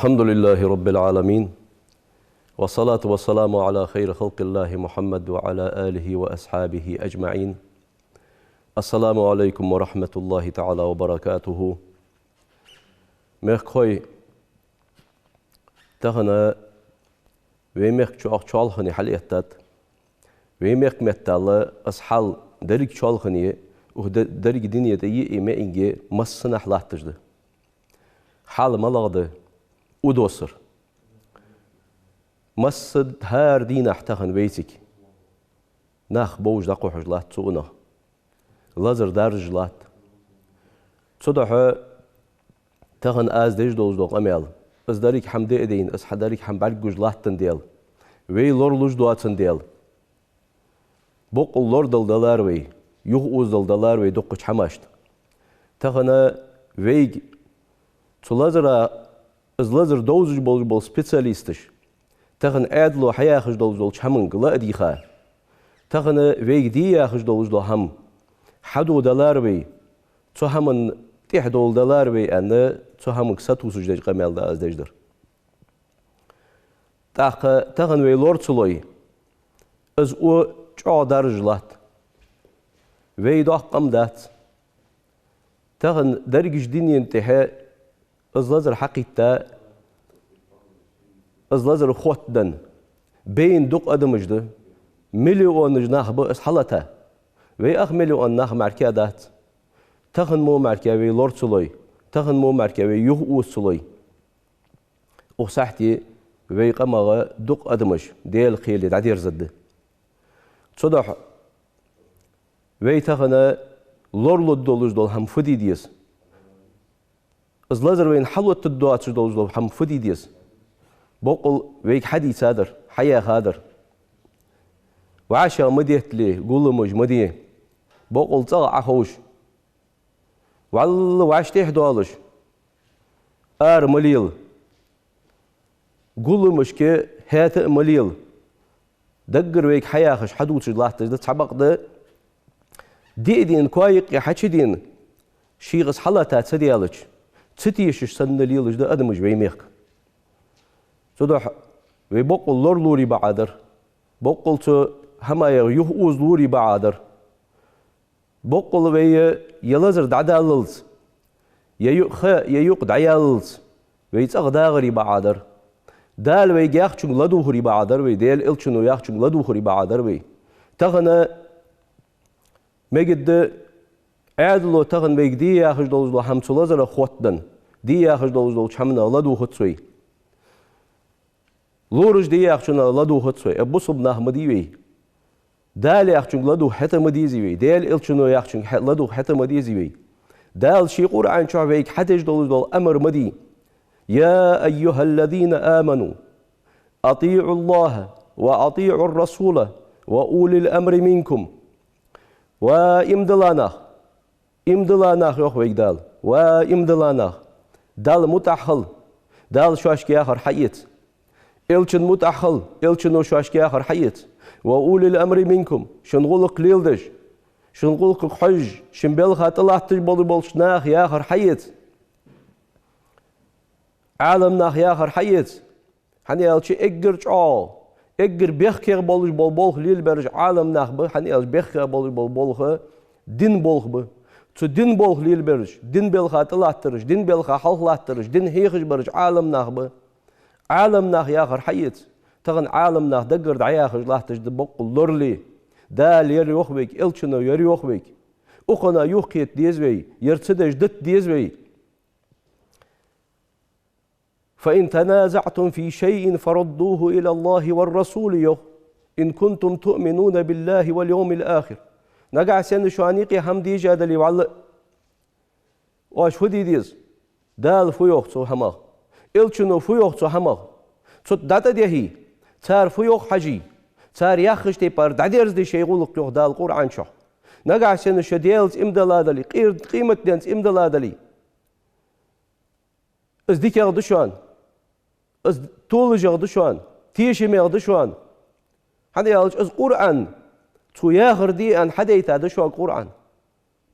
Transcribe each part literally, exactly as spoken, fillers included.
الحمد لله رب العالمين، والصلاة والسلام على خير خلق الله محمد وعلى آله وأصحابه أجمعين. السلام عليكم ورحمة الله تعالى وبركاته. Мехкахой, тахан вай мехка чоалхане хьалъэттад. Вай мехка меттала аз хьал деррига чоалхане, укх де-, деррига дунен тӀа йиъ маӀанге массанахьа латташ да. Хьал малагӀа да? Удоссар. Масса хӀара дийнахьа тахан вайцига нах бовш дӀакхухьаш латт цу унах. Лазар даржаш латт. Цудухьа тахан аз деш долаш дола къамаьл, аз деррига хӀама де а дайна, аз хьа деррига хӀама бӀаргагуш латтандаь, вай лоралуш доацандаь, боккъал лорадала далар вай, юхаозадала далар вай дуккхача хӀамашта. Тахан вайга цу лазара, из лазар довзаш болаш бола специалисташ тахан Ӏаьдало хьаяхаш долаш долча хӀаманга ла а дийха, тахан вайга де яхаш долаш дола хӀама хьадоадалар вай, цу хӀаман тӀехьа доладалар вай аьнна, цу хӀаманга сатувсаш деш къамаьл да аз деш дар. ТӀаккха тахан вай лора ца лой, из у чӀоагӀа даржаш латт. Вай доккха къам дац. Тахан дерригача дунен тӀа из лазар хьакхийтта, из лазар хоттаденна, бейна дукха адамаш да, миллионаш нах ба из хьалата. Вай ах миллион нах мара дац. Тахан мо мара вай лора ца лой, тахан мо мара вай юхаоза ца лой, укх сахьте вай къамагӀа дукха адамаш Даьла кхеле дӀадерзаргда. Цудухьа вай тахан лоралургдолаш дола хӀама фу де деза? Из лазар вайна хьалоттаргдоацаш долаш дола хӀама фу де деза? Боккъал вайга хьадийцадар, хьаяхадар. ВӀашагӀ ма деттале, гулламаш ма де. Боккъал цӀагӀа Ӏоховш, вӀалла вӀаштӀехьа доалаш, ара ма лела. Гулламашка хӀаьта а ма лела. Даггара вайга хьаяхаш, хьадувцаш латташ да цхьабакъда, диъ ден коа юкъе хьачудена, шийга из хьалата ца даьлча, ца тешаш санна лелаш да адамаш вай мехка. Цудухьа вай боккъал лоралуре бакъахьа дар, боккъал цу хӀамаех юхаозалуре бакъахьа дар. Боккъал вай е лазар дӀадаллалца, е юкъ ха, е юкъ дӀаяллалца, вай цӀагӀа дагӀаре бакъахьа дар. Дала вайга яхачунга ладувгӀаре бакъахьа дар вай, Даьла Элчано яхачунга ладувгӀаре бакъахьа дар вай. Тахан мегаргда, Ӏаьдало тахан вайга де яхаш долаш дола хӀама цу лазарах хоттаденна, де яхаш долаш долча хӀаманах ладувгӀац вай. Лораша де яхачунах ладувгӀац вай, э, бусалба нах ма дий вай. Дала яхачунга ладувгӀа хӀаьта ма дезий вай, Даьла Элчано яхачунга хьа-, ладувгӀа хӀаьта ма дезий вай. Дала ший Къуръан чу вайга хьадеш долаш дола амар ма дий: «يا أيها الذين آمنوا أطيعوا الله وأطيعوا الرسول وأولي الأمر منكم». Ва иман дилла нах, иман дилла нах, йоах вайга Дала. Ва иман дилла нах, Далла мутӀахьа хила, Дала шоашка яхар хьаэца. Элчанна мутӀахьа хила, Элчано шоашка яхар хьаэца. «وأولي الأمر منكم», шун гӀулакх леладеш, шун гӀулакхах хьожаш, шун балха тӀалатташ болаш болча наха яхар хьаэца. Ӏаламнаха яхар хьаэца. ХӀана аьлча эггара чӀоагӀа, эггара бехке болаш бола болх лелабераш Ӏаламнах ба, хӀана аьлча бехке болаш бола болх дина болх ба. Цу дина болх лелабераш, дина балха тӀалаттараш, дина балха хьалхалаттараш, дин хьехаш бараш Ӏаламнах ба. Ӏаламнаха яхар хьаэца. Тахан Ӏаламнах даггара дӀаяхаш латташ да боккъал лорале. Дала ер йоах вайга, Элчано ер йоах вайга. Укханна юхакхета деза вай, ер ца деш дита деза вай. «فإن تنازعتم في شيء فردوه إلى الله والرسول», йоах, «إن كنتم تؤمنون بالله واليوم الآخر». Нагахьа санна шоана юкъе хӀама дийша дале, валлахӀи, оаш фу де деза? Дала фу йоах цу хӀамах? Элчано фу йоах цу хӀамах? Цу тӀа дӀатӀадехье, цар фу йоах хьажий, цар яххача тайпара дӀадерзаде шоай гӀулакх, йоах Дала Къуръан чу. Нагахьа санна шо Даьлаца иман дилла дале, къир-, къематденца иман дилла дале, из дикагӀа да шоана, из толашагӀа да шоана, тешамегӀа да шоана. ХӀана аьлча из Къуръан, цо яхар де аьнна хьадайта да шуга Къуръан.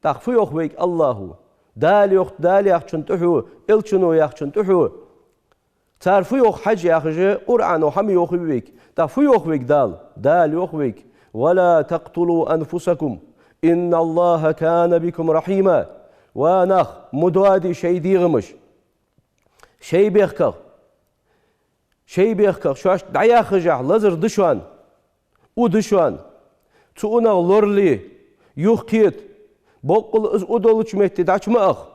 ТӀаккха фу йоах вайга АллахӀо? Дала йоах, Дала яхачун тӀехьа, Элчано яхачун тӀехьа. Цар фу йоах хьажа яхаш, Къуръано хӀама йоахий вайга? ТӀаккха фу йоах вайга Дала? Дала йоах вайга: «ولا تقتلوا أنفسكم إن الله كان بكم رحيما». Ва нах, ма доаде шоай дегӀамаш. Шоай бехках, шоай бехках шоашта дӀаяххашехь лазар да шоана, у да шоана. Цу унах лорале, юхакхета, боккъала из у долча метте дӀачу ма аха,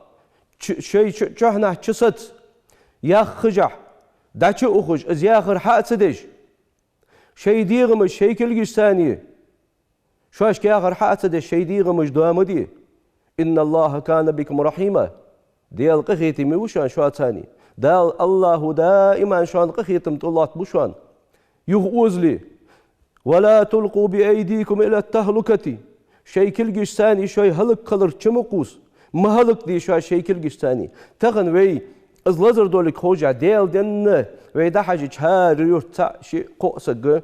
ч-, шоай чу-, чухьнахьа чу саца, яххашехь дӀачу а ухаш, из яхар хьа а ца деш, шоай дегӀамаш шоай кулгашца, шоашка яхар хьа а ца деш, шоай дегӀамаш доа ма де. «إن الله كان بكم رحيما». Даьла къахетаме ва шоана, шоаца. Дала, АллахӀа даиман шоана къахетам тӀалоаттабу шоана. Юха озале: «ولا تلقوا بأيديكم إلى التهلكة». Шоай кулгашца шоай хӀалакхиларга чу ма кхувса. Ма хӀалакде шоаш шоай кулгашца. Тахан вай из лазар долга ховшшехь, Даьла денна, вай дӀахьежача, хӀара юрта цхьа, шиъ, кхоъ саг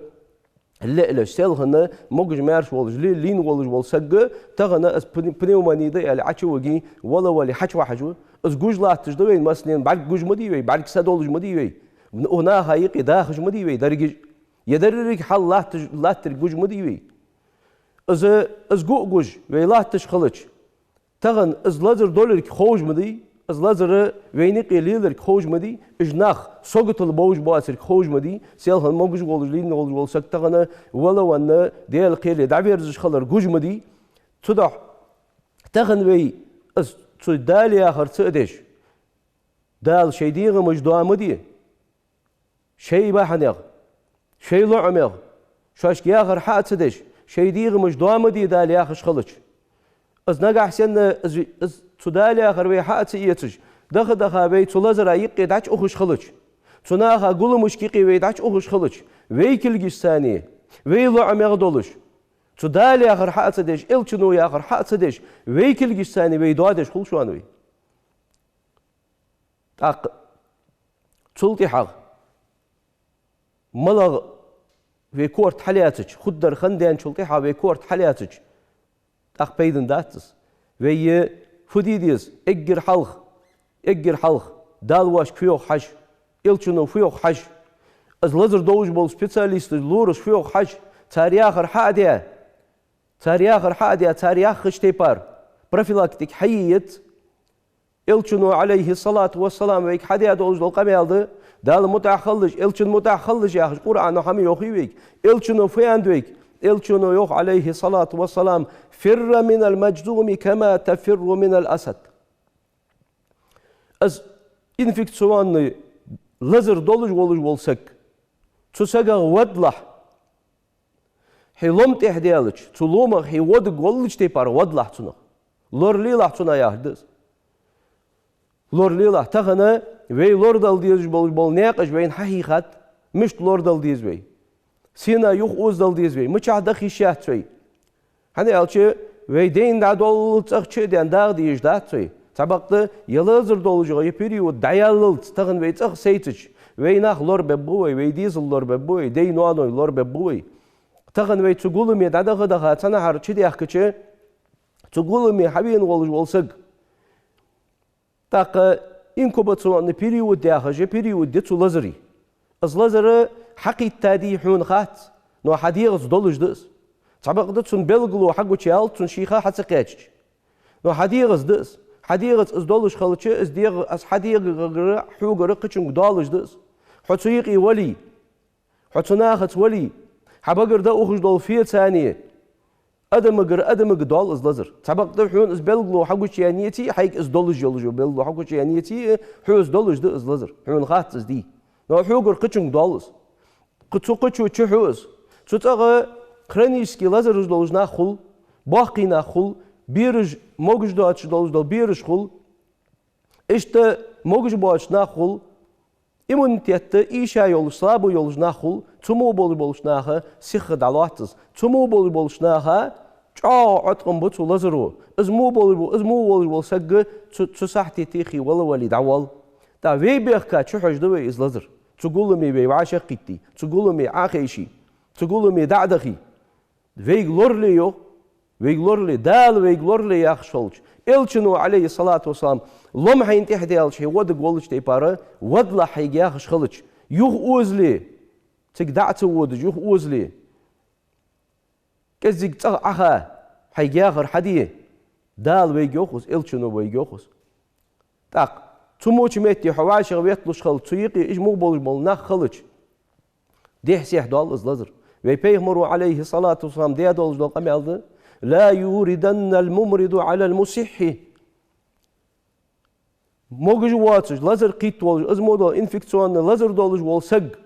лелаш, селхан могаш-маьрша волаш, ле-, лийна волаш вола саг, тахан из пни-, пневмони да аьле Ӏочу виге, вала-вале хьачувахьаш ва. Из гуш латташ да вайна массанена, бӀарг гуш ма дий вай, бӀарг са долаш ма дий вай. Укх наха юкъе дахаш ма дий вай дерригаш. Е деррига хьал латташ, латтарг гуш ма дий вай. Из, из гу а гуш, вай латташ хилча, тахан из лазар долга ховш ма дий, из лазар вайна юкъе леларг ховш ма дий, уж нах саготал бовш боацарг ховш ма дий, селхан могаш волаш, лийна волаш вола саг тахан вала-венна Даьла кхеле дӀаверзаш хилар гуш ма дий. Цудухьа тахан вай из цу Дала яхар ца а деш, Дала шоай дегӀамаш доа ма де. Шоай бахьанех, шоай лоӀамех, шоашка яхар хьа а ца деш, шоай дегӀамаш доа ма де Дала яхаш хилча. Из нагахь санна, из, из цу Дала яхар вай хьа а ца эцаш, даха-даха вай цу лазара юкъе дӀачу ухаш хилча, цу наха гуламашка юкъе вай дӀачу ухаш хилча, вай кулгашца, вай лоӀамех долаш, цу Дала яхар хьа а ца деш, Элчано яхар хьа а ца деш, вай кулгашца вай доадеш хул шоана вай. ТӀаккха цул тӀехьагӀа малагӀа вай корта хьалаьцача, хургдар хан даьнначул тӀехьагӀа вай корта хьалаьцача, тӀаккха пайдана дац из. Вай фу де деза? Эггара хьалха, эггара хьалха Дала воашка фу йоах хьажа, Элчано фу йоах хьажа, из лазар довш бола специалисташ лораш фу йоах хьажа, цар яхар хьа а даь, цар яхар хьа а даь, цар яххача тайпара профилактика хьае еза. Элчано, Ӏалайхи ссалату вассалам, вайга хьадаь долаш дола къамаьл да: Далла мутӀахьа хилалаш, Элчанна мутӀахьа хилалаш яхаш. Къуръано хӀама йоахий вайга? Элчано фу аьннад вайга? Элчано йоах, Ӏалайхи ссалату вассалам: «فر من المجذوم كما تفر من الأسد». Из инфекционный лазар долаш волаш вола саг, цу сагах вадалахь, хье лом тӀехьа даьлча, цу ломах хье вода воллача тайпара вадалахь цунах. Лоралелахь цунах яхар да из. Лоралелахь. Тахан вай лорадала дезаш болаш бола наькъаш вайна хьахьийхад, мишта лорадала деза вай, сенна юхаозадала деза вай, мичахьа даха йиш яц вай. ХӀана аьлча, вай дайна дӀадоаллалца, цӀагӀа чу а даьнна дагӀа дезаш дац вай. Цхьабакъда е лазар долаш йола е период дӀаяллалца, тахан вай цӀагӀа сайцача, вай нах лорабергба вай, вай дезал лорабергба вай, дай-ноаной лорабергба вай. Тахан вай цу гуламе дӀадаха-даха цхьанахьара чудаьхкача, цу гуламе хьавена волаш вола саг, тӀаккха инкубационный период яхаш период я цу лазара. Из лазар хьакхийттадий хьона хац, но хьа дегӀаца долаш да из. Цхьабакъда цун белгало хьагучаяьлча, цун шийха хьа ца кхаьчача. Но хьа дегӀаца да из. Хьа дегӀаца из долаш хилча, из дегӀ-, из хьа дегӀагара, хьогара кхычунга доалаш да из. Хьо цу юкъе вале, хьо цу нахаца вале, хьа багара дӀаухаш дола фецане, адамагара адамага доал из лазар. Цхьабакъда хьона из белгало хьагучаяьннеце а, хьайга из долаш йолаш йола белгало хьагучаяьннеце а, хьоца долаш да из лазар. Хьона хац из дий. Но хьогара кхычунга доал из. Кхы-, цу кхычо чухьу из. Цу цӀагӀа хронически лазараш долаш нах хул, боккхий нах хул, бераш, могаш доацаш долаш дола бераш хул. Иштта могаш боацаш нах хул, иммунитет эша йолаш, слабый йолаш нах хул, цу мо болаш болча наха сиха дӀалоац из. Цу мо болаш болча наха чӀоагӀа Ӏоткъам ба цу лазаро. Из мо болаш бо-, из мо волаш вола саг цу, цу сахьте тӀехьа вала-вале дӀавоал. ТӀаккха вай бехка чухьожаду вай из лазар. Цу гуламе вай вӀашагӀкхийттий, цу гуламе Ӏохайший, цу гуламе дӀа а дахий. Вайга лорале йоах, Вайга лорале, Дала вайга лорале яхаш хилча, Элчано, Ӏалайхи ссалату вассалам, лом хьайна тӀехьа даьлча, хьо водаш волча тайпара, водалахь хьайга яхаш хилча, юха озале, цига дӀа а ца водаш, юха озале, кӀеззига цӀагӀа Ӏаха, хьайга яхар хьаде, Дала вайга йоах из, Элчано вайга йоах из. ТӀаккха цу моча метте хьо вӀашагӀ ветталуш хилча, цу юкъе уж мугӀ болаш бола нах хилча, дехьа-сехьа доал из лазар. Вай Пайхамаро, Ӏалайхи ссалату вассалам, даь долаш дола къамаьл да: «لا يوردن الممرض على المصح». Могаш воацаш, лазар кхийтта волаш, из мо дола инфекционный лазар долаш вола саг,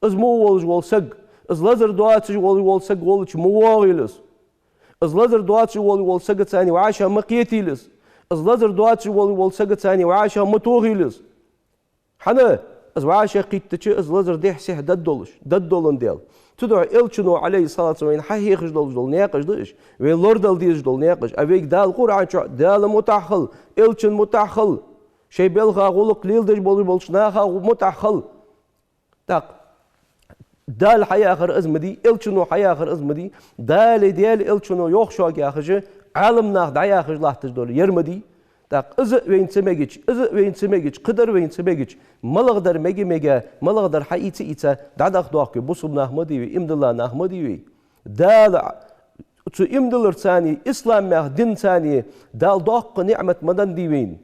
из мо волаш вола саг, из лазар доацаш волаш вола саг волча ма воагӀийла из. Из лазар доацаш волаш вола сагаца вӀашагӀ ма кхетийла из. Из лазар доацаш волаш вола сагаца вӀашагӀ ма тохийла из. ХӀана? Из вӀашагӀкхийттача, из лазар дехьа-сехьа даддолаш, даддоландаь. Цудухьа Элчано, Ӏалайхи ссалату вассалам, вайна хьахьехаш долаш дола наькъаш да уж, вай лорадала дезаш дола наькъаш. А вайга Дала Къуръан чу: «Дала мутӀахьа хила, Элчана мутӀахьа хила, шоай балха, гӀулакха леладеш болаш болча наха мутӀахьа хила». ТӀаккха Дала хьаяхар из ма дий, Элчано хьаяхар из ма дий, Дала, Даьла Элчано йоах шуга яхаш, Ӏаламнаха дӀаяхаш латташ дола ер ма дий. ТӀаккха из а вайна ца мегача, из а вайна ца мегача, кхыдар вайна ца мегача, малагӀдар мега-мега, малагӀдар хьаийца-ийца, дӀадахадоаккхаш бусалба нах ма дий вай, иман дилла нах ма дий вай. Дала цу иман дилларца, ислам яха динца Дала доккха ниӀмат ма деннадий вайна.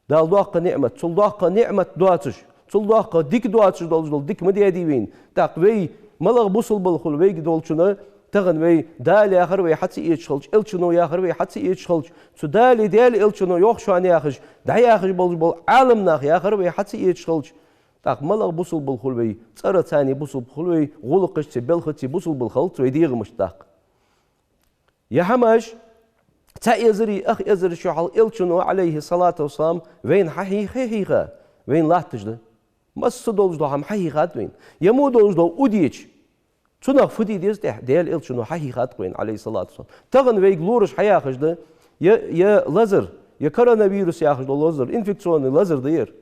Дала доккха ниӀмат, цул доккха ниӀмат доацаш, цул доккха дика доацаш долаш дола дика ма даьдий вайна. ТӀаккха вай малагӀа бусалба хул вайга долчунна, тахан вай Дала яхар вай хьа ца эцаш хилча, Элчано яхар вай хьа ца эцаш хилча, цу Дала, Даьла Элчано йоах шоана яхаш, дӀаяхаш болаш бола Ӏаламнаха яхар вай хьа ца эцаш хилча, тӀаккха малагӀа бусалба хул вай, цӀерца бусалба хул вай, гӀулакхашца, балхаца бусалба хилац вай дегӀамашта тӀаккха. Ер хӀамаш цхьа эзари ах эзар шу хьалха Элчано, Ӏалайхи ссалату вассалам, вайна хьахьийха, хьийха, вайна латташ да. Масса долаш дола хӀама хьахьийхад вайна. Ер мо долаш дола удеча, цунах фу де деза тӀехьа, Даьла Элчано хьахьийхад вайна, Ӏалайхи ссалату вассалам. Тахан вайга лораш хьаяхаш да, е, е лазар, е коронавирус яхаш дола лазар, инфекционный лазар да ер.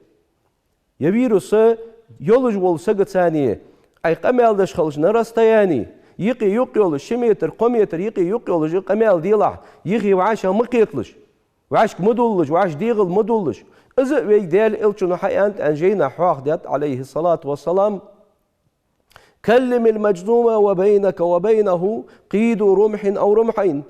Е вирус йолаш волча сагаца Ӏа къамаьл деш хилча на расстоянии, юкъе-юкъе йолаш, ши метр, кхо метр юкъе-юкъе йолаш къамаьл делахь, юхе вӀашагӀ ма кхеталаш, вӀашка ма дуллаш, вӀаший дегӀал ма дуллаш. Из а вайга Даьла Элчано хьааьннад, аьнна жайнашка хьоахадаьд, Ӏалайхи ссалату вассалам: «كلم المجذوم وبينك وبينه قيد رمح أو رمحين».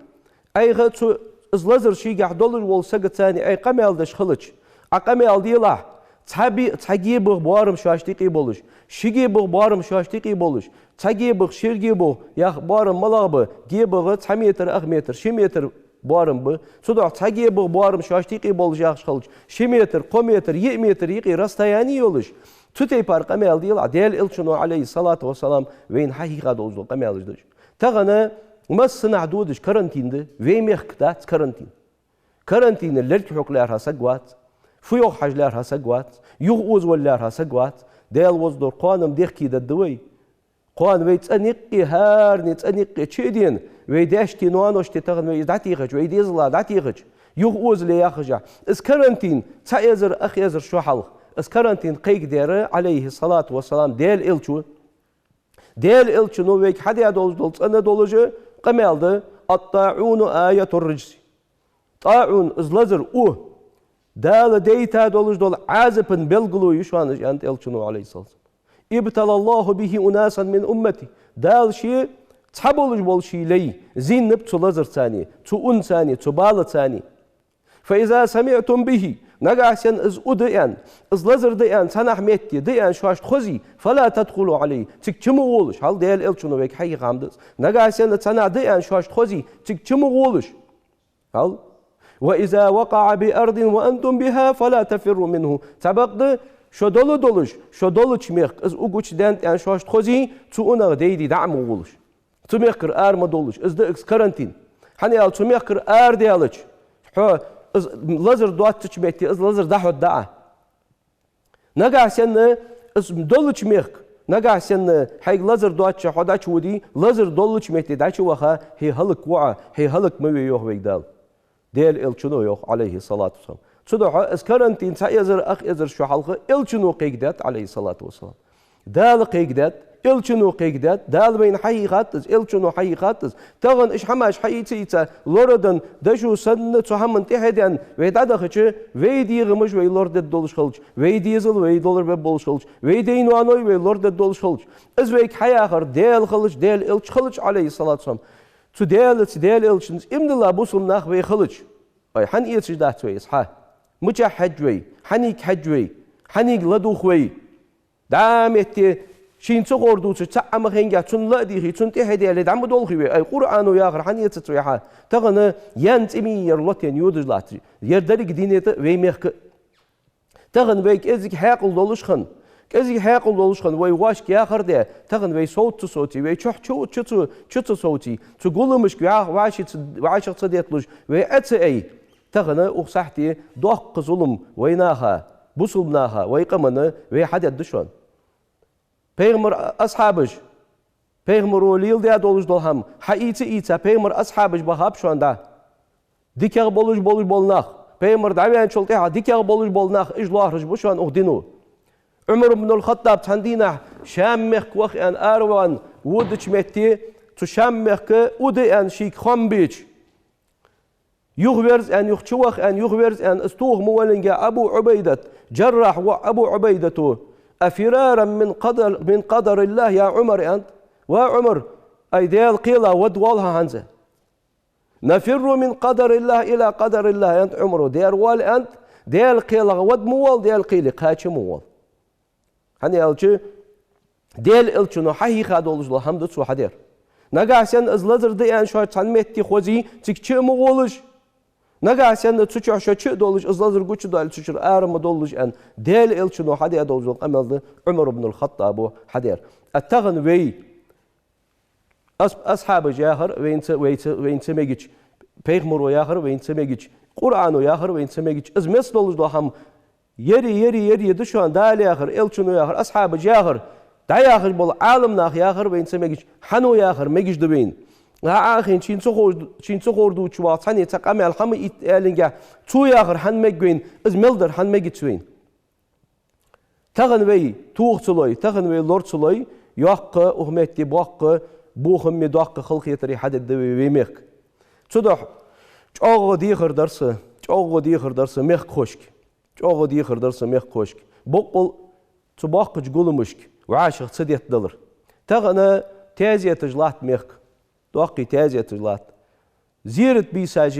Ӏайха цу, из лазар шийгахь долаш волча сагаца Ӏа къамаьл деш хилча, Ӏа къамаьл делахь, цхьа би-, цхьа гебагӀа боарам шоашта юкъе болаш, ши гебагӀа боарам шоашта юкъе болаш, цхьа гебагӀа, ши гебагӀа яха боарам малагӀа ба, гебагӀа цхьа метр, ах метр, ши метр боарам ба. Цудухьа цхьа гебагӀа боарам шоашта юкъе болаш яхаш хилча, ши метр, кхо метр, йиъ метр юкъе расстояние йолаш, цу тайпара къамаьл делахь, Даьла Элчано, Ӏалайхи ссалату вассалам, вайна хьахьийха долаш дола къамаьлаш да уж. Тахан массанахьа додаш карантин да, вай мехка дац карантин. Карантина лерг хьокха лаьрхӀа саг вац, фу йоах хьажа лаьрхӀа саг вац, юха озавала лаьрхӀа саг вац. Даьла воза долча кхоана-м дехке дергда вай. Кхоана вай цӀена юкъе, хӀаране цӀена юкъе чу а дена, вай даьшти, ноаношти тахан вай из дӀатехача, вай дезала дӀатехача, юха озале яхаш а. Из карантин цхьа эзар, ах эзар шу хьалха, из карантин кхайкадаьр, Ӏалайхи ссалату вассалам, Даьла Элча ва. Даьла Элчано вайга хьадаь долаш дола цӀена долаш къамаьл да: «الطاعون آية الرجس». ТӀаӀун, из лазар, у, Дала дайта долаш дола Ӏазапа белгало я шоана, аьннад Элчано, Ӏалайхи ссалату вассалам. «ابتلى الله به أناسا من أمتي». Дала Ше цхьа болаш бола Ший лай зийнаб цу лазарца, цу унаца, цу балаца. «فإذا سمعتم به», нагахьа санна из у да аьнна, из лазар да аьнна, цхьаннахьа метте да аьнна шоашта хозий, «فلا تدخلوا علي», цига чу ма гӀолаш, хьал Даьла Элчано вайга хьахьийха хӀама да из. Нагахьа санна цхьаннахьа да аьнна шоашта хозий, цига чу ма гӀолаш. Хьал: «وإذا وقع بأرض وأنتم بها فلا تفروا منه». Цхьабакъда, шо дола долаш, шо долча мехка из у гучадаьннад аьнна шоашта хозий, цу унах дайде дӀа а ма гӀолаш. Цу мехкара ара ма довлаш, из да из карантин. ХӀана аьлча, цу мехкара арадаьлча, хьо из лазар доацача метте, из лазар дӀахьоргда Ӏа. Нагахьа санна из долча мехка, нагахьа санна хьайга лазар доацача хьо дӀачуводе, лазар долча метте дӀачуваха, хье хӀалакву Ӏа, хье хӀалак ма ве, йоах вайга Дала. Даьла Элчано йоах, Ӏалайхи ссалату вассалам. Цудухьа из карантин цхьа эзар, ах эзар шу хьалха Элчано кхайкадаьд, Ӏалайхи ссалату вассалам. Дала кхайкадаьд, Элчано кхайкадаьд, Дала вайна хьахьийхад из, Элчано хьахьийхад из. Тахан уж хӀамаш хьаийца-ийца, лорадан дошо санна цу хӀаман тӀехьа а даьнна, вай дӀадахача, вай дегӀамаш вай лорадергдолаш хилча, вай дезал вай лорабергболаш хилча, вай дай-ноаной вай лорадергдолаш хилча, из вайга хьаяхар Даьла хилча, Даьла Элча хилча, Ӏалайхи ссалату вассалам, цу Даьлаца, Даьла Элчанца иман дилла бусалба нах вай хилча, ай, хӀана эцаш дац вай из хьа? Мичахьа хьежа вай? Хьанга хьежа вай? Хьанга ладувгӀа вай? ДӀа а метте, шийна ца ховр дувцаш, цхьа а ма хиннехь, цунна ла а дийхе, цунна тӀехьа а даьле, дӀа ма долхий вай? Ай, Къуръано яхар хьана эцац вай хьа? Тахан ен цӀи ма йий ер лотаенна йодаш латт. Ер деррига дунен тӀа вай мехка. Тахан вай кӀезига хьаькъал долаш хинна, кӀезига хьаькъал долаш хинна, вай вӀашка яхар де, тахан вай совца ца совций, вай чухь чу, чу ца, чу ца совций, цу гуламашка вӀа-, вӀаший ца, вӀашагӀ ца детталуш, вай Ӏе ца Ӏе. Тахан укх сахьте доккха зулам вай наха, бусалба наха, вай къамана вай хьадергда шоана. Пайхамара асхьабаш, пайхамаро леладаь долаш дола хӀама хьаийца-ийца, пайхамара асхьабаш бахаб шоана дӀа. ДикагӀа болаш, болаш бола нах, пайхамар дӀаваьнначул тӀехьагӀа дикагӀа болаш бола нах, уж лоархӀаш ба шоана укх дино. Ӏумар ибн аль-ХаттӀаб цхьан дийнахьа Шам мехка ваха аьнна араваьнна водача метте, цу Шам мехка уда аьнна шийга хоам беча, юхаверза аьнна, юха чу ваха аьнна, юхаверза аьнна, из тоха ма валлинге, Абу Ӏубайдат, Джаррахь воӀ Абу Ӏубайдата: «أفرارا من قدر، من قدر الله يا عمر», аьннад. «Ва Ӏумар, ай, Даьла кхела вада воалл хьо хӀанз?» «نفر من قدر الله إلى قدر الله», аьннад Ӏумара. «Дера воалл», аьннад, «Даьла кхелагӀа вада ма воалл, Даьла кхеле кхача ма воалл». ХӀана аьлча, Даьла Элчано хьахьийха долаш дола хӀама да цо хьадаьр. Нагахьа санна из лазар да аьнна шоаш цхьан метте хозий, цига чу а ма гӀолаш. Нагахьа санна цу чухь шо чу а долаш, из лазар гучадоале, цу чура ара ма доллаш аьнна, Даьла Элчано хьадаь долаш дола къамаьл да Ӏумар ибн аль-ХаттӀаба хьадаьр. А тахан вай, ас-, асхьабаша яхар вайна ца, вай ца, вайна ца мегача, пайхамаро яхар вайна ца мегача, Къуръано яхар вайна ца мегача, из мел долаш дола хӀама, ер, ер, ер да шоана, Дала яхар, Элчано яхар, асхьабаша яхар, дӀаяхаш бола Ӏаламнаха яхар вайна ца мегача, хьано яхар мегаш да вайна. ГӀа Ӏахийна шийна ца ховш, шийна ца ховр дувцаш ваха цхьанне цхьа къамаьл хьа ма итта аьллинге, цо яхар хьа мег вайна, из мел дар хьа мегац вайна. Тахан вай тоха ца лой, тахан вай лора ца лой, йоккха, укх метте боккха бохам ма, доккха халахетараш хьадергда вай, вай мехка. Цудухьа чӀоагӀа дехар дар са, чӀоагӀа дехар дар са мехкахошка. ЧӀоагӀа дехар дар са мехкахошка. Боккъал цу боккхача гуламашка вӀашагӀ ца деттадалар. Тахан тезеташ латт мехка. Доккхий тезеташ латт. Зерат бийсаш,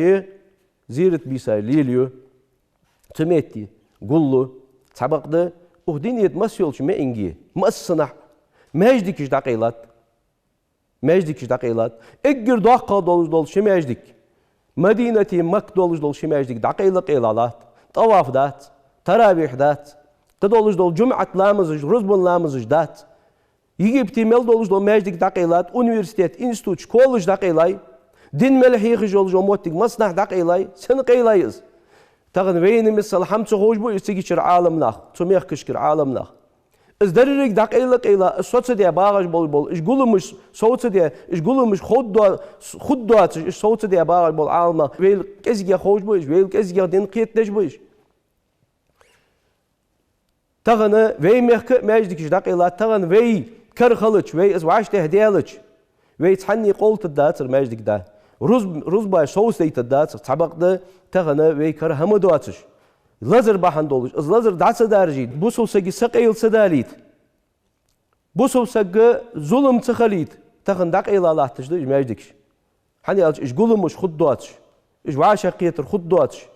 зерат бийсаш лелаю. Цу метте гуллу. Цхьабакъда, укх дунен тӀа масса йолча маӀанге, массанахьа маьждигаш дӀакъайлад. Маьждигаш дӀакъайлад. Эггара доккхагӀа долаш дола ши маьждиг, Мадинате Макка долаш дола ши маьждиг дӀакъайла-къайла латт. ТӀаваф дац, таравихь дац, кхы долаш дола джумӀат ламазаш, рузбан ламазаш дац. Египте мел долаш дола маьждиг дӀакъайлад, университет, институт, школаш дӀакъайлай. Дин мел хьехаш йолаш йола моттиг массанахьа дӀакъайлай. Сенна къайлай из? Тахан вайна миссел хӀама ца ховш ба уж цигачара Ӏаламнах, цу мехкашкара Ӏаламнах. Из деррига дӀакъайла-къайла, из соцадаь багӀаш бола, бола, уж гуламаш совцадаь, уж гуламаш ховргдоа-, хургдоацаш, уж совцадаь багӀаш бола Ӏаламнах вайла кӀезигагӀа ховш ба уж, вайла кӀезигагӀа дин кхетадеш ба уж. Тахан вай мехка а маьждигаш дӀакъайлад, тахан вай кара хилча, вай из вӀаштӀехьадаьлча, вай цхьанне къовлийтаргдацар маьждиг дӀа. Рузб-, рузбаш совцадайтаргдацар, цхьабакъда тахан вай кара хӀама доацаш. Лазар бахьан долаш, из лазар дӀа ца даржийта, бусалба сага сакъердал ца далийта, бусалба сага зулам ца хилийта, тахан дӀакъайла латташ да уж маьждигаш. ХӀана аьлча уж гуламаш хургдоацаш, уж вӀашагӀкхетар хургдоацаш.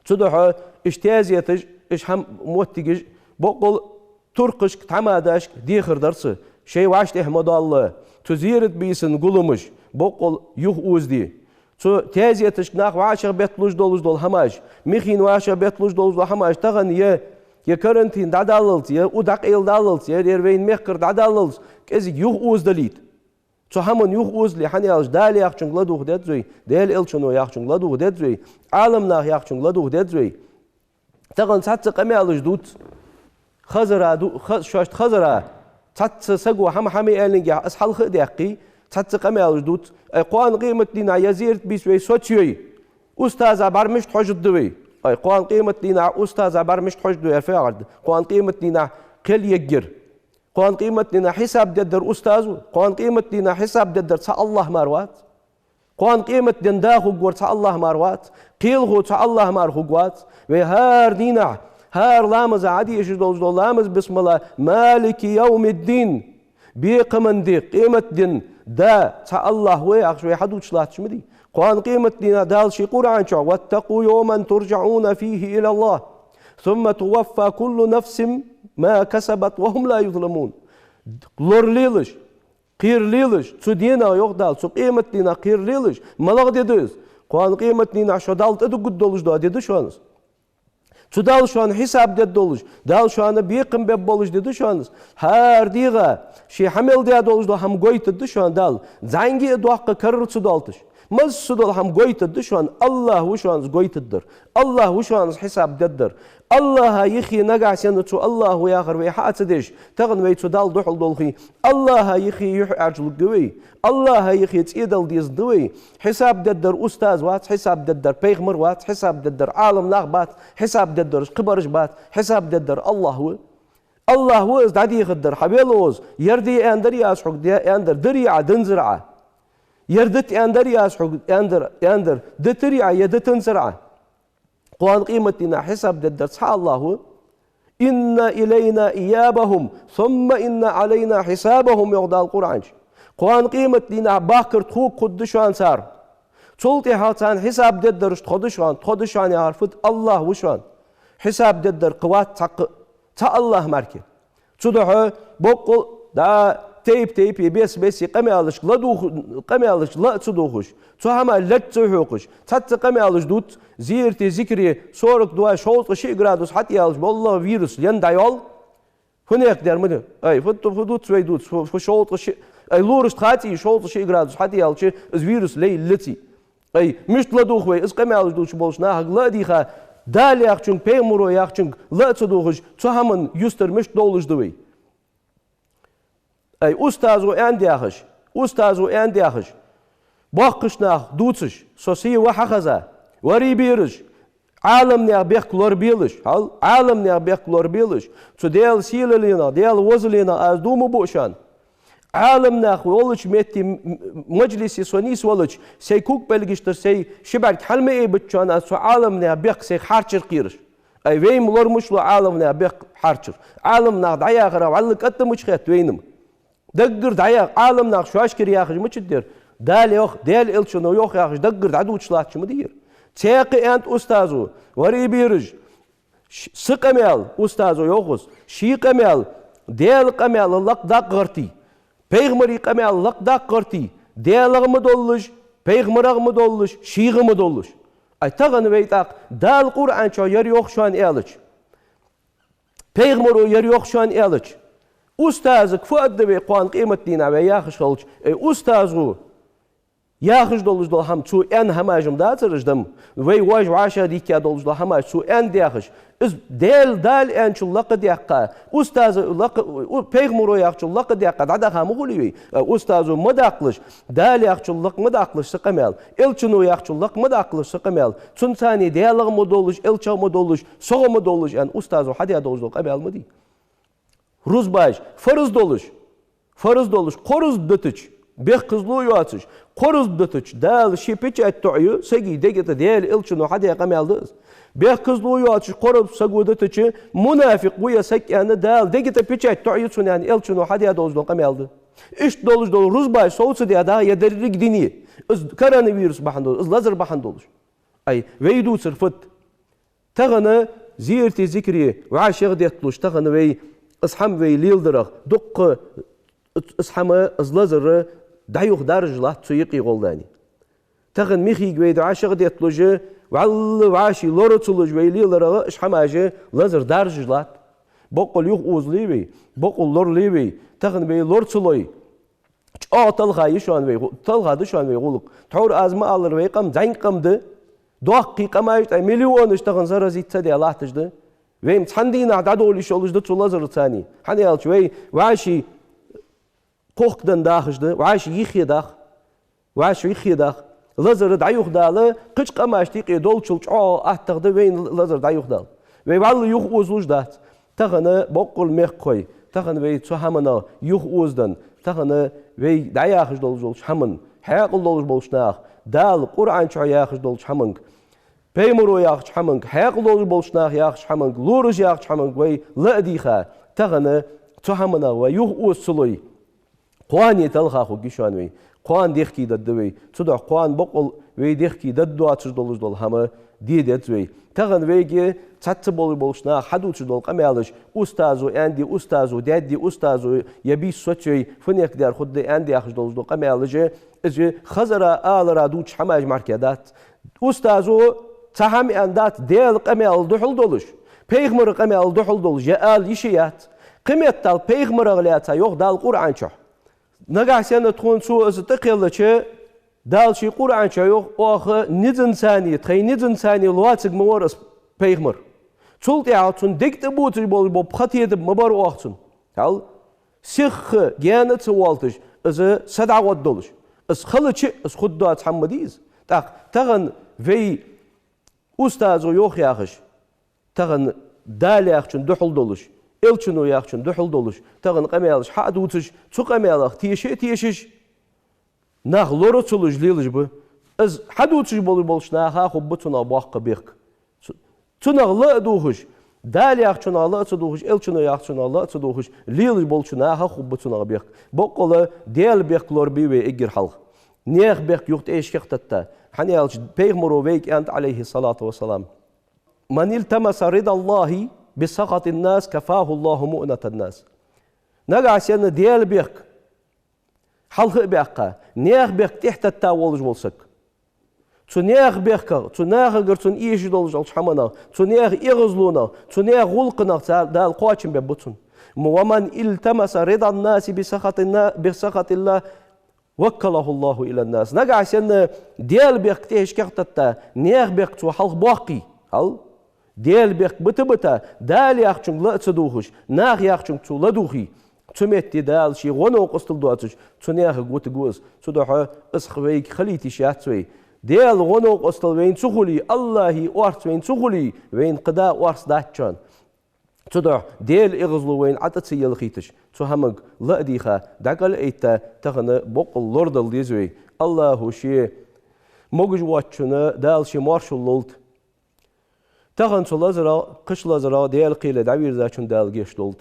Цудухьа уж тезеташ, уж хӀама моттигаш боккъал туркхашка, тхьамадашка дехар дар са, шоай вӀаштӀехьа ма доалла, цу зерат бийсан гуламаш боккъал юхаозаде. Цу тезеташка нах вӀашагӀбетталуш долаш дола хӀамаш, михийна вӀашагӀбетталуш долаш дола хӀамаш тахан е, е карантин дӀадаллалца, е у дӀакъайладаллалца, е ер вайна мехкара дӀадаллалца кӀезига юхаозадалийта. Цу хӀаман юхаозале, хӀана аьлча Дала яхачунга ладувгӀа деза вай, Даьла Элчано яхачунга ладувгӀа деза вай, Ӏаламнаха яхачунга ладувгӀа деза вай. Тахан цхьацца къамаьлаш дувц. Хазара ду-, ха-, шоашта хазара, цхьацца саго хӀама хьа ма аьллинге, аз хьалха а даьккхий, цхьацца къамаьлаш дувц. Ай, кхоана къематдийнахьа е зерат бийса вай соцайой, устаза бӀара мишта хьожаргда вай? Ай, кхоана къематдийнахьа устаза бӀара мишта хьожаргда вай, аьле фу яхар да? Кхоана къематдийнахьа кхел ергьяр. Кхоана къематдийнахьа хьисап дергдар устаз ва. Кхоана къематдийнахьа хьисап дергдар цхьа АллахӀ мара вац. Кхоана къематдийнахьа да хургвар цхьа АллахӀ мара вац. Кхелахо цхьа АллахӀ мара хургвац. Вай хӀара дийнахьа, хӀара ламаза Ӏадийшаш долаш дола ламаз бисмилла, مالك يوم الدين. Бекхаман ди, къематдийнахьа да цхьа АллахӀ ва яхаш вай хьадувцаш латташ ма дий. Кхоана къематдийнахьа Дала ший Къуръан чу: واتقوا يوما ترجعون فيه إلى الله ثم توفى كل نفس ما كسبت وهم لا يظلمون. Лоралелаш, кхералелаш, цу дийнахьа, йоах Дала, цу къематдийнахьа кхералелаш, малагӀа ди да из? Кхоана къематдийнахьа шо Далла тӀадугаргдолаш дола ди да шоана из. Цу Дала шоана хьисап дергдолаш, Дала шоана бекхам бергболаш ди да шоана из. ХӀара дийнахьа ший хьа мел даь долаш дола хӀама гойтаргда шоана Дала. ЗӀамига а доккха карара ца долийташ. Массадола хӀама гойтаргда шоана, АллахӀ ва шоана из гойтаргдар. АллахӀ ва шоана из хьисап дергдар. АллахӀа юхе нагахьа санна цу АллахӀ ва яхар вай хьа а ца деш, тахан вай цу Далла духьал долхе, АллахӀа юхе юхь Ӏаьржлургда вай. АллахӀа юхе цӀи дала дезаргда вай. Хьисап дергдар устаз вац, хьисап дергдар пайхамар вац, хьисап дергдар Ӏалам нах бац, хьисап дергдар кхыбараш бац, хьисап дергдар АллахӀ ва. АллахӀ ва из дӀадехаргдар, хьавел укхаза, ер де аьннадар аз хьога, де аьннадар, дир Ӏа, динзар Ӏа. Ер дита аьннадар аз хьога, аьннадар, аьннадар, дитар Ӏа, е дитанзар Ӏа. Кхоана къематдийнахьа хьисап дергдар цхьа АллахӀ ва. إن إلينا إيابهم ثم إن علينا حسابهم, йоах Дала Къуръан чу. Кхоана къематдийнахьа бахкар тхога хургда шоана цар. Цул тӀехьагӀа царна хьисап дергдараш тхо да шоана, тхо да шоана яхар фуд? АллахӀ ва шоана. Хьисап дергдар кхы вац цхьаккха, цхьа АллахӀ мара кхы. Цудухьа боккъал а, да, тайп-тайпара, бес-бесара къамаьлашка ладувгӀ-, къамаьлашка ла а ца дувгӀаш, цу хӀаман лерг ца хьокхаш, цхьацца къамаьлаш дувц, зерате, зикре сорок два, шовзткъа ши градус хьатӀаяьлча, моллагӀа вирус ена дӀайоал. Фу некъ дер ма да. Ай, фу, фу дувц вай дувц, фу, фу шовзткъа ши, ай, лорашта хаций, шовзткъа ши градус хьатӀаяьлча, из вирус лей лаций. Ай, мишта ладувгӀ вай, из къамаьлаш дувцаш болча нахага ла а дийха, Дала яхачунга, пайхамаро яхачунга ла а ца дувгӀаш, цу хӀаман юстара мишта довлаш да вай? Ай, устазо аьннад яхаш, устазо аьннад яхаш, боккхийча наха дувцаш, со сий ва хьахеза, варий бераш, Ӏаламнаьха бехк лорабелаш, хьал, Ӏаламнаьха бехк лорабелаш, цу Даьла сийлалах, Даьла возалах аз дув ма буъ шоана. Ӏаламнах волча метте м-, м-, мажлисе со нийсвелча, сай ког-пӀелгаш тӀара сай ши бӀарг хьал ма айбац шоана, аз цу Ӏаламнаьха бехк сайх хьарчар кхераш. Ай, вай-м лора мишта лу Ӏаламнаьха бехк хьарчар? Ӏаламнах дӀаяхар вӀалла кӀаттамаш хет вайна-м. Даггара дӀаяха, Ӏаламнах шоашкара яхаш мичад ер? Дала йоах, Даьла Элчано йоах яхаш даггара дӀадувцаш латташ ма дий ер. Цхьаькха аьннад устазо, варий бераш, ш-, са къамаьл, устазо йоах из, ший къамаьл, Даьла къамаьла лакхдаккха гӀертий, пайхамара къамаьла лакхдаккха гӀертий, Даьлах ма доллаш, пайхамарах ма доллаш, шийх ма доллаш. Ай, тахан вай тӀаккха Дала Къуръан чу ер йоах шоана аьлча, пайхамаро ер йоах шоана аьлча, устазага фу аргда вай кхоана къематдийнахьа вай яхаш хилча, ай, устазо яхаш долаш дола хӀама, цо аьнна хӀамаш-м дацар уж дам, вай вож вӀашагӀдийхка долаш дола хӀамаш цо аьннад яхаш, из Даьла, Дала аьнначул лакха даьккха, устаза лакха, у-, пайхамаро яхачул лакха даьккха дӀадаха ма хулий вай? А, устазо ма даккхалаш, Дала яхачул лакха ма даккхалаш са къамаьл, Элчано яхачул лакха ма даккхалаш са къамаьл, цунца цхьана Даьлах ма доллаш, Элчах ма доллаш, сох ма доллаш аьнна, устазо хьадаь долаш дола къамаьл ма дий. Рузбаш, фарз долаш, фарз долаш, кхо рузба дитача, бехказло йоацаш, кхо рузба дитача, Дала ший печать тоӀаю сага дега тӀа, Даьла Элчано хьадаь къамаьл да из. Бехказло йоацаш кхо рузба саго дитача, мунафикъ ва ер саг аьнна, Дала дега тӀа печать тоӀаю цунна аьнна, Элчано хьадаь долаш дола къамаьл да. Иштта долаш дола рузбаш сов ца даь дагӀа ер деррига дуне, из коронавирус бахьан долаш, из лазар бахьан долаш. Ай, вай дувцар фуд? Тахан зерате, зикре вӀашагӀдетталуш, тахан вай, из хӀама вай леладарах, дуккха из хӀама, из лазар дӀаюха даржаш латт цу юкъе гӀолла а. Тахан михийга вай вӀашагӀдетталуш, вӀалла вӀаший лора ца луш вай леларах, из хӀамаш, лазар даржаш латт. Боккъал юхаозалий вай, боккъал лоралий вай, тахан вай лора ца лой. ЧӀоагӀа талха я шоана вай гӀу-, талха да шоана вай гӀулакх. Тхьовра аз ма аллара, вай къам зӀамига къам да. Доккхий къамаш тӀа миллионаш тахан заразиться даь латташ да. Вай-м цхьан дийнахьа дӀадовла йиш йолаш да цу лазарца цхьана. ХӀана аьлча вай вӀаший кхухкаденна дахаш да, вӀаший юххе дах, вӀаший юххе дах. Лазар дӀаюха дала, кхыча къамашта юкъе долчул чӀоагӀа аттагӀа да вайна лазар дӀаюха дала. Вай вӀалла юхаозалуш дац. Тахан боккъал мехкахой, Тахан вай цу хӀаманах юха озаденна, тахан вай дӀаяхаш долаш долча хӀаман, хьаькъал долаш болча наха, Дала Къуръан чу яхаш долча хӀаманга, пайхамаро яхача хӀаманга, хьаькъал долаш болча наха яхача хӀаманга, лораша яхача хӀаманга вай ла а дийха, тахан цу хӀаманах вай юха оза ца лой, кхоане талха хургья шоана вай. Кхоана дехке даргда вай. Цудухьа кхоана боккъал вай дехке даргдоацаш долаш дола хӀама де деза вай. Тахан вайга цхьацца болаш болча наха хьадувцаш дола къамаьлаш, устазо аьннад, устазо даьд, устазо е бийса соцайой, фуннагӀа дер хургда аьннад яхаш долаш дола къамаьлаш, из хазара, алара дувцаш хӀамаш мара дац. Устазо цхьа хӀама аьннадац Даьла къамаьла духьал долаш, пайхамара къамаьла духьал долаш, е ала йиш яц. Кхыметтел пайхамарах лаьца йоах Дала Къуръан чу. Нагахьа санна тхона цо из тӀакхеллача, Дала ший Къуръан чу йоах: оаха низаца, тхай низаца лоацарг ма вар из пайхамар. Цул тӀехьагӀа цун дег тӀа бувцаш бола пхи тедаб ма бар оаха цунна. Хьал, сиха гаьна ца воалийташ, из са дӀагӀоргдолаш. Из хилча а, из хургдоаца хӀама ма дий из. ТӀаккха тахан вай устазо йоах яхаш, тахан Дала яхачун духьал долаш, Элчано яхачун духьал долаш, тахан къамаьлаш хьа а дувцаш, цу къамаьлах теша а тешаш, нах лора ца луш лелаш ба. Из хьадувцаш болаш болча наха хургба цунах боккха бехк. Цу-, цунах ла а дувгӀаш, Дала яхачунах ла а ца дувгӀаш, Элчано яхачунах ла а ца дувгӀаш, лелаш болча наха хургба цунах бехк. Боккъала Даьла бехк лорабе вай эггара хьалха. Наьха бехк юха тӀехьашка хетта. ХӀана аьлча пайхамаро вайга аьннад, Ӏалайхи ссалату вассалам: «من التمس رضا الله بسخط الناس كفاه الله مؤنة الناس». Нагахьа санна Даьла бехк хьалха а баьккха, наьха бехк тӀехьатетта волаш вола саг, цу наьха бехках, цу нахагара цунна эшаш долаш долча хӀаманах, цу наьха эгӀазлонах, цу наьха гӀулакхах цар Дала кхоачам бергба цунна. «ومن التمس رضا الناس بسخط النا-، بسخط الله وكله الله إلى الناس». Нагахьа санна Даьла бехк тӀехьашка хетта, наьха бехк цо хьалха боаккхе, хьал, Даьла бехк бита-бита, Дала яхачунга ла а ца дувгӀаш, наха яхачунга цо ладувгӀе, цу метте Дала ший гӀо-новкъостал доацаш, цу наьхага вутаргва из. Цудухьа из вайга хилийта йиш яц вай. Даьла гӀо-новкъостал вайна ца хуле, АллахӀа орц вайна ца хуле, вайна кхыдар орц дац шоана. Цудухьа Даьла эгӀазло вайна Ӏа тӀа ца елхийташ, цу хӀаманга ла а дийха, дӀакӀал а этта, тахан боккъал лорадала деза вай. АллахӀа ший могаш воацачунна Дала ший моаршал лолда. Тахан цу лазарах, кхыча лазарах Даьла кхеле дӀавийрзачунна Дала гешт долда.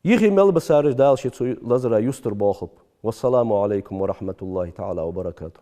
Йихи мел бисараш Дала ший цу лазара юстара боахалба. والسلام عليكم ورحمة الله تعالى وبركاته.